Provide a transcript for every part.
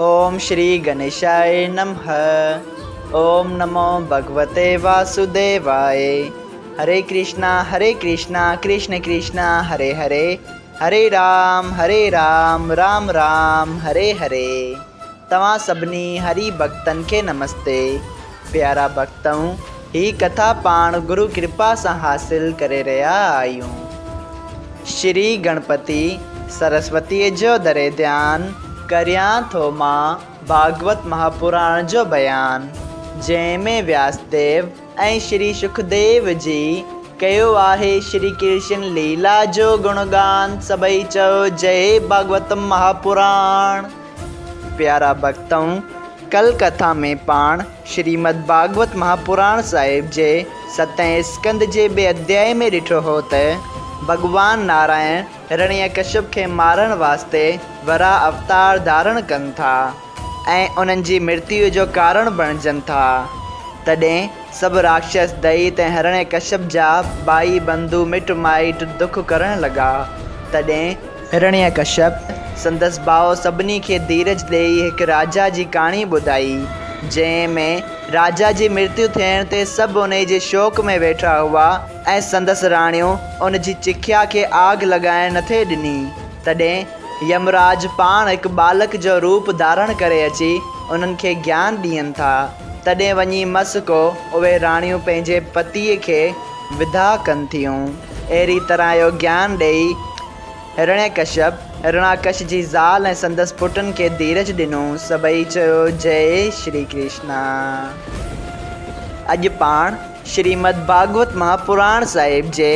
اوم شري گنيشاء نمھ اوم نمو ڀڳوتي واسوديواء هري ڪرشنا هري ڪرشنا ڪرشن ڪرشنا هري هري هري رام هري رام رام رام هري هري توهان سڀني هري ڀڳتن کي نمستي پيارا ڀڳتؤ هي ڪٿا پاڻ گرو ڪرپا سان حاصل ڪري رهيا آهيون. شري گڻپتي سرسوتيء جو دري ڌيان ڪريان ٿو مان ڀاڳوت مهاپراڻ جو بيان، جنهن ۾ وياسديو ۽ شري شڪديو جي ڪيو آهي شري ڪرشن ليلا جو گڻگان، سڀئي چئو جئي ڀاڳوت مهاپراڻ. پيارا ڀڳتؤ! ڪل ڪٿا ۾ پاڻ شريمد ڀاڳوت مهاپراڻ صاحب جي ستين اسڪنڌ جي ٻئي اڌيائي ۾ ڏٺو هو ته ڀڳوان نارائڻ هرڻيڪشپ کي مارڻ واسطي وراهه اوتار ڌارڻ ڪن ٿا ۽ انهن جي مرتيو جو ڪارڻ بڻجن ٿا. تڏهن سڀ راڪشس دئيت ۽ هرڻيڪشپ جا ڀائي بنڌو مٽ مائٽ دک ڪرڻ لڳا. تڏهن هرڻيڪشپ سندس ڀاء سڀني کي ڌيرج ڏيئي هڪ راجا جي ڪهاڻي ٻڌائي، جنهن ۾ راجا جي مرتيو ٿيڻ تي سڀ انهي جي شوڪ ۾ ويٺا هئا ۽ سندس راڻيون ان جي چکيا کي آگ لڳائڻ نٿي ڏني. تڏهن يمراج پاڻ هڪ ٻالڪ جو روپ ڌارڻ ڪري اچي انهن کي گيان ڏين ٿا. تڏهن وڃي مس ڪو اهي راڻيون پنهنجي پتيء کي وداع ڪن ٿيون. اهڙي طرح اهو گيان ڏيئي هرڻيڪشپ، هرڻاڪش جي زال ۽ سندس پٽن کي ڌيرج ڏنو. سڀئي چيو، جئي شري ڪرشنا. اڄ پاڻ شريمد ڀاڳوت مهاپراڻ صاحب جي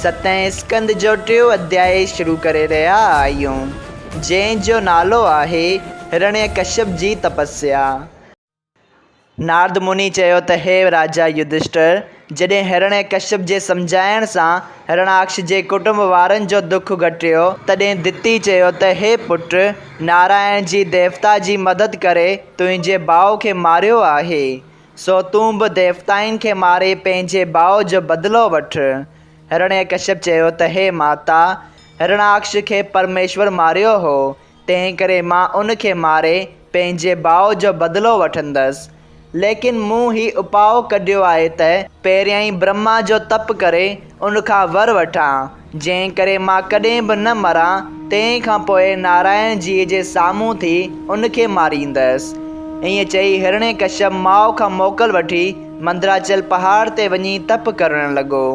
ستين اسڪنڌ جو ٽيون اڌيائي شروع ڪري رهيا آهيون، جنهن جو نالو آهي هرڻيڪشپ جي تپسيا. نارد مني چيو ته هي راجا يڌشٽر! جڏهن هرڻيڪشپ جي سمجهائڻ سان هرڻاڪش جي ڪٽنب وارن جو دک گهٽيو، تڏهن دتي چيو ته هي پٽ! نارائڻ جي ديوتا جي مدد ڪري تنهنجي ڀاء کي ماريو آهي، سو تون به ديوتائن کي ماري پنهنجي ڀاء جو بدلو وٺ. هرڻيڪشپ چيو ته هي ماتا! هرڻاڪش کي پرميشور ماريو هو، تنهن ڪري مان ان کي ماري پنهنجي ڀاء جو بدلو وٺندس. ليڪن مون هي اپاء ڪڍيو آهي ته پهريائين برهما جو تپ ڪري ان کان ور وٺان، جنهن ڪري مان ڪڏهن به نه مران، تنهن کان پوء نارائڻ جيء جي سامهون ٿي ان کي ماريندس. ائين چئي هرڻيڪشپ ماء کان موڪل وٺي مندراچل پهاڙ تي وڃي تپ ڪرڻ لڳو.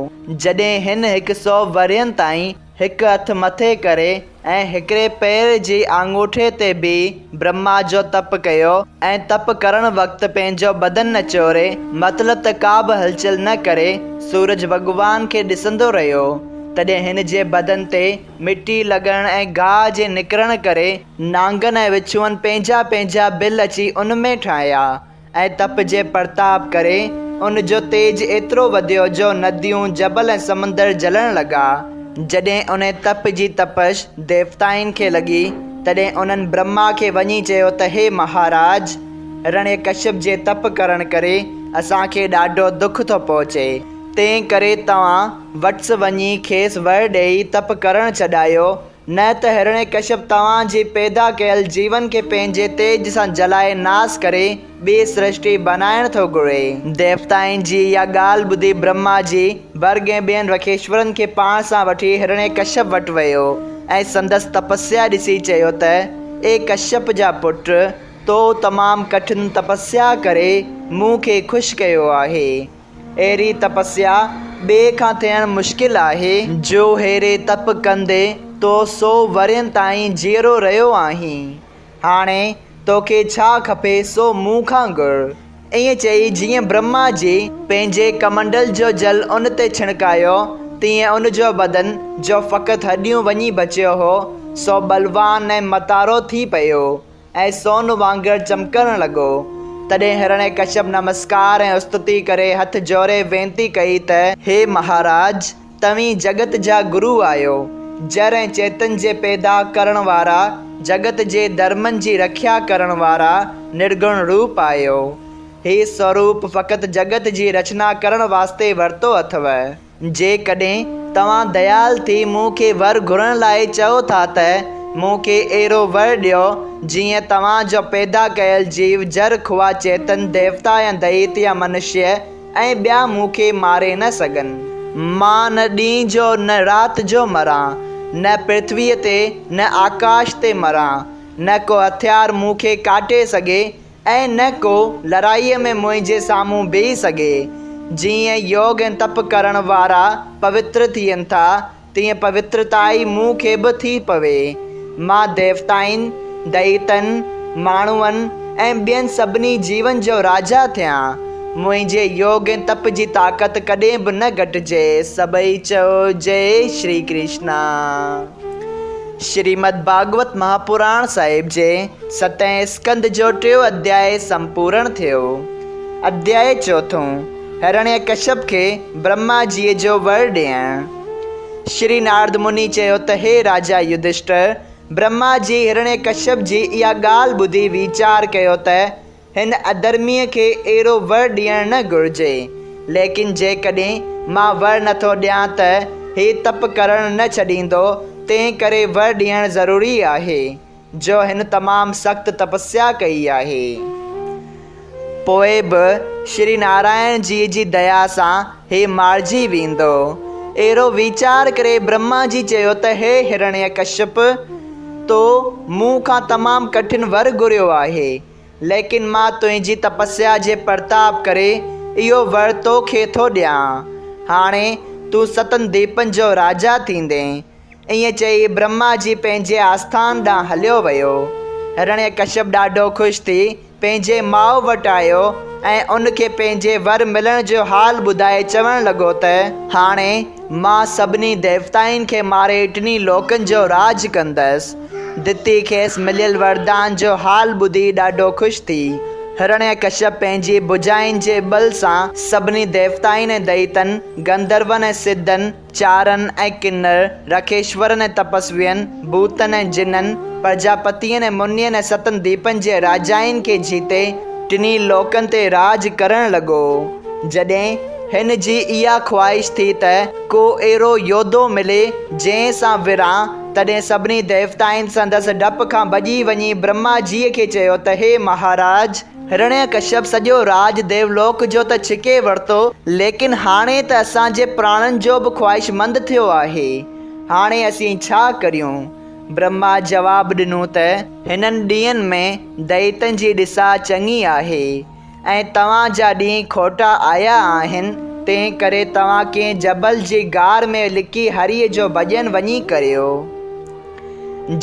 جڏهن هن هڪ سئو ورهين تائين هڪ هٿ مٿي ڪري ۽ هڪڙي پير جي آڱوٺي تي بيهي برهما جو تپ ڪيو ۽ تپ ڪرڻ وقت پنهنجو بدن نه چوري مطلب ته ڪا به هلچل نه ڪري سورج ڀڳوان کي ڏسندو رهيو تڏهن هن جي بدن تي مٽي لڳڻ ۽ گاهه جي نڪرڻ ڪري نانگن ۽ وڇوئن پنهنجا پنهنجا بل اچي ان ۾ ٺاهيا. ۽ تپ جي پرتاب ڪري ان جو تيج ايترو وڌيو جو نديون، جبل ۽ سمندر جلڻ لڳا. جڏهن انهي تپ جي تپش ديوتائن کي لڳي، تڏهن انهن برهما کي وڃي چيو ته هي مهاراج! هرڻيڪشپ جي تپ ڪرڻ ڪري اسان کي ڏاڍو دک ٿو پهچي، تنهن ڪري توهان وٽس وڃي کيس ور ڏيئي تپ ڪرڻ ڇڏايو، نه ته هرڻيڪشپ توهان جي پيدا ڪيل جيون کي پنهنجي تيج سان جلائي ناس ڪري ٻي سرشٽي بنائڻ ٿو گهري. ديوتائن جي اها ڳالهه ٻڌي برهما جي ورگ ۽ ٻين رکيشورن کي پاڻ سان وٺي هرڻيڪشپ وٽ ويو ۽ سندس تپسيا ڏسي چيو ته اي ڪشيپ جا پٽ! تو تمام ڪٺن تپسيا ڪري مون کي خوش ڪيو آهي. اهڙي تپسيا ٻئي کان ٿيڻ مشڪل آهي. جو ههڙي تپ ڪندي تو سو ورهين تائين جيئرو رهيو آهين. هاڻي توکي ڇا کپي سو مون کان گهر. ائين چئي جيئن برهما جي پنهنجي ڪمنڊل جو جل ان تي ڇڻڪايو، تيئن ان جو بدن، جو فقط هڏيون وڃي بچيو هو، سو ٻلوان ۽ متارو ٿي پيو. ۽ سون وانگر چمڪڻ لڳو. تڏهن هرڻيڪشپ نمسڪار ۽ استتي ڪري هٿ جوڙي وينتي ڪئي ته. هي مهاراج! توهين جڳت جا گرو آهيو. جر ۽ چيتن جي پيدا ڪرڻ وارا، جڳت جي ڌرمن جي رکيا ڪرڻ وارا نرگڻ روپ آهيو. هي سوروپ فقط جڳت جي رچنا ڪرڻ واسطي ورتو اٿو. جيڪڏهن توهان ديال ٿي مون کي ور گهرڻ لاء چئو ٿا ته مون کي اهڙو ور ڏيو، جيئن توهان جو پيدا ڪيل جيو جر خواهه چيتن، ديوتا يا دئيت يا منشيه ۽ ٻيا مون کي ماري نه سگهن. مان نه ڏينهن جو نه رات جو مران، نه پرٿويء تي نه آڪاش تي مران، نه ڪو هٿيار مون کي ڪاٽي سگهي ۽ نه ڪو لڙائيء ۾ منهنجي سامهون بيهي سگهي. جيئن يوگ ۽ تپ ڪرڻ وارا پوتر ٿين ٿا، تيئن پوترتائي مون کي به ٿي پوي. مان ديوتائن، دئيتن، ماڻهن ۽ ٻين سڀني جيون جو راجا ٿيان. منهنجي يوگ ۽ تپ جي طاقت ڪڏهن به نه گهٽجي. سڀئي چئو جئي شري ڪرشنا. شريمد ڀاڳوت مهاپراڻ صاحب جي ستين اسڪنڌ جو ٽيون اڌياء سمپورڻ ٿيو. اڌياء چوٿون، هرڻيه ڪشپ کي برهما جيء جو ور ڏيڻ. شري نارد مني چيو ته هي راجا يڌشٽر، برهما جي هرڻيه ڪشپ جي اها ڳالهه ٻڌي ويچار ڪيو ته هن اڌرميء کي اهڙو ور ڏيڻ نه گهرجي. ليڪن جيڪڏهن مان ور نٿو ڏيان ته هي تپ ڪرڻ نه ڇڏيندو، تنهن ڪري ور ڏيڻ ضروري آهي، جو هن تمام سخت تپسيا ڪئي آهي. پوء به شري نارائڻ جيء جي ديا سان هي مارجي ويندو. اهڙو ويچار ڪري برهما جي چيو ته هي هرڻيه ڪشپ! تو مون کان تمام ڪٺن ور گهريو آهي، ليڪن مان تنهنجي تپسيا جي پرتاب ڪري اهو ور تو کي ٿو ڏيان. هاڻي تون ستن ديپن جو راجا ٿيندين. ائين چئي برهما جي پنهنجي آسٿان ڏانهن هليو ويو. هرڻيه ڪشپ ڏاڍو خوش ٿي پنهنجي ماء وٽ آيو ۽ ان کي پنهنجي ور ملڻ جو حال ٻڌائي چوڻ لڳو ته، هاڻي مان سڀني ديوتائن کي ماري ٽنهي لوڪن جو راڄ ڪندس. دتي کيس مليل وردان جو حال ٻڌي ڏاڍو خوش ٿي. هرڻيه ڪشپ پنهنجي ڀجائن جي ٻل سان سڀني ديوتائن ۽ دئيتن، گنڌرون ۽ سڌن، چارن ۽ ڪنر، رکيشورن ۽ تپسوين، ڀوتن ۽ جنن، پرجاپتين ۽ منين ۽ ستن ديپن جي راجائن کي جيتي، ٽنهي لوڪن تي راڄ ڪرڻ لڳو. جڏهن هن جي اها خواهش ٿي ته ڪو اهڙو يوڌو ملي، جنهن سان وڙهان، تڏهن سڀني ديوتائن سندس ڊپ کان ڀڄي وڃي برهما جيء کي چيو ته هي مهاراج! هرڻيڪشپ سڄو راڄ ديولوڪ جو ته ڇڪي ورتو، ليڪن هاڻي ته اسان جي پراڻن جو به خواهشمند ٿيو آهي. هاڻي اسين ڇا ڪريون؟ برهما جواب ڏنو ته، هنن ڏينهن ۾ دئيتن جي ڏسا چڱي آهي ۽ توهان جا ڏينهن کوٽا آيا آهن، تنهن ڪري توهان ڪنهن جبل جي غار ۾ لڪي هريء جو ڀڄن وڃي ڪريو.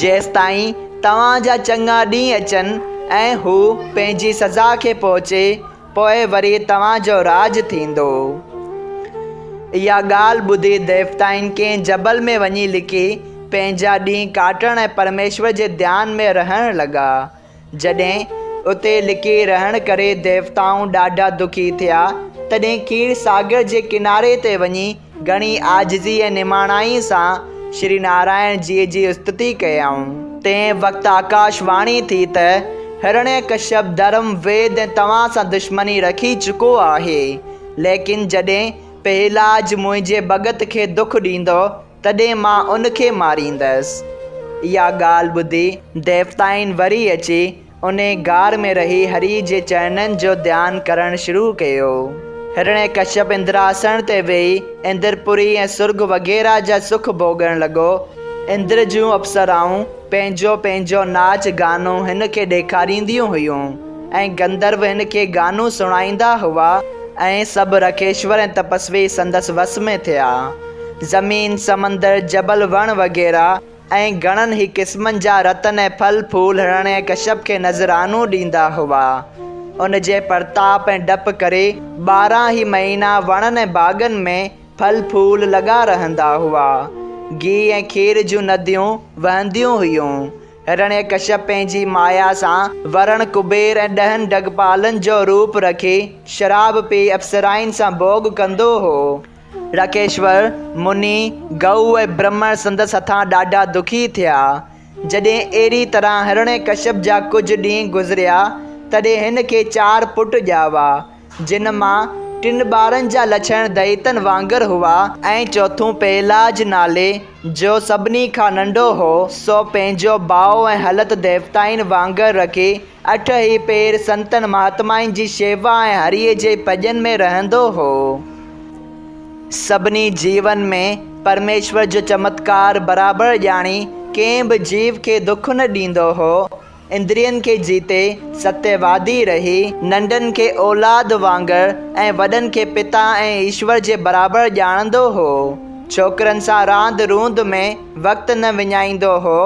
جيستائين توهان جا چڱا ڏينهن اچن ۽ هو پنهنجي سزا کي پهچي، پوء وري توهان جو راڄ ٿيندو. اها ڳالهه ٻڌي ديوتائن ڪنهن جبل ۾ وڃي لڪي پنهنجا ڏينهن ڪاٽڻ ۽ پرميشور جي ڌيان ۾ رهڻ لڳا. جڏهن اتي لڪي رهڻ ڪري ديوتائون ڏاڍا دکي ٿيا، تڏهن کير ساگر جي ڪناري تي وڃي گهڻي عاجزي ۽ نماڻائيء سان شري نارائڻ جيء جي استتي ڪيائون. تنهن وقت آڪاش واڻي ٿي ته، هرڻيڪشپ ڌرم، ويد ۽ توهان سان دشمني رکي چڪو آهي، ليڪن جڏهن پهلاج منهنجي ڀڳت کي دک ڏيندو، تڏهن مان ان کي ماريندس. اها ڳالهه ٻڌي ديوتائن وري اچي انهي غار ۾ رهي هري جي چرنن جو ڌيان ڪرڻ شروع ڪيو. هرڻيڪشپ اندراسڻ تي ويهي اندرپوري ۽ سرڳ وغيره جا سک ڀوڳڻ لڳو. اندر جون اپسرائون پنهنجو پنهنجو ناچ گانو هن کي ڏيکارينديون هيون ۽ گنڌرو هن کي گانو سڻائيندا هئا ۽ سڀ رکيشور ۽ تپسوي سندس وس ۾ ٿيا. زمين، سمندر، جبل، وڻ وغيره ۽ گهڻن ئي قسمن جا رتن ۽ ڦل ڦول هرڻيه ڪشپ کي نذرانو ڏيندا هئا. ان جي پرتاپ ۽ ڊپ ڪري 12 ئي مهينا وڻن ۽ باغن ۾ ڦل ڦول لڳا رهندا هئا. گيهه ۽ کير جون نديون وهنديون هيون. هرڻيه ڪشپ پنهنجي مايا سان ورڻ، ڪبير ۽ ڏهن ڊگپالن جو روپ رکي شراب پي اپسرائن سان ڀوڳ ڪندو هو. رڪيشور، مني، گئو ۽ برهمڻ سندس هٿان ڏاڍا دکي ٿيا. جڏهن اهڙي طرح هرڻيڪشپ جا ڪجهه ڏينهن گذريا، تڏهن هن کي چار پٽ ڄاوا، جن مان ٽن ٻارن جا لڇڻ دئيتن وانگر هئا ۽ چوٿون پهلاج نالي، جو سڀني کان ننڍو هو، سو پنهنجو ڀاء ۽ هلت ديوتائن وانگر رکي، اٺ ئي پير سنتن مهاتمائن جي شيوا ۽ هريء جي پڄن ۾ رهندو هو. سڀني جيون ۾ پرميشور جو چمتڪار برابر ڄاڻي، ڪنهن به جيو کي دک نه ڏيندو هو. اندرين کي جيتي، ستيوادي رهي، ننڍن کي اولاد وانگر ۽ وڏن کي پتا ۽ ايشور جي برابر ڄاڻندو هو. ڇوڪرن سان راند روند ۾ وقت نه وڃائيندو هو،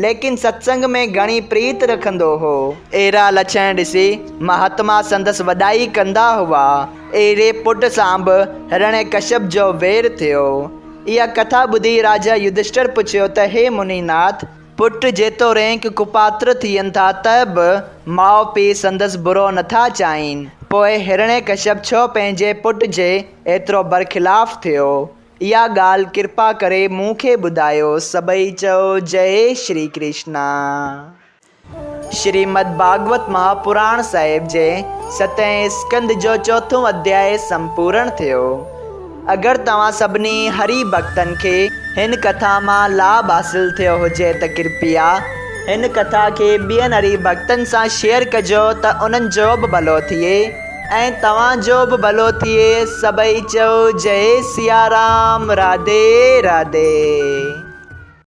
ليڪن ستسنگ ۾ گهڻي پريت رکندو هو. اهڙا لڇڻ ڏسي مهاتما سندس وڏائي ڪندا هئا. اهڙي پٽ سان به هرڻيڪشپ جو وير ٿيو. اها ڪٿا ٻڌي راجا يڌشٽر پڇيو ته هي منيناٿ! پٽ جيتوڻيڪ ڪپاتر ٿين ٿا ته به ماء پيء سندس برو نٿا چاهين، پوء هرڻيڪشپ ڇو پنهنجي پٽ جي ايترو برخلاف ٿيو؟ اها ڳالهه ڪرپا ڪري مون کي ٻڌايو. سڀئي چئو جئي شري ڪرشنا. شريمد ڀاڳوت مهاپراڻ صاحب جي ستين اسڪنڌ جو چوٿون اڌيائي سمپورڻ ٿيو. اگر توهان سڀني هري ڀڳتن کي هن ڪٿا مان لاڀ حاصل ٿيو هجي ته ڪرپيا هن ڪٿا کي ٻين هري ڀڳتن سان شيئر ڪجو ته انهن جو به ڀلو ٿئي ۽ توهان جو به ڀلو ٿئي سڀئي چئو جئي سيارام راڌي راڌي.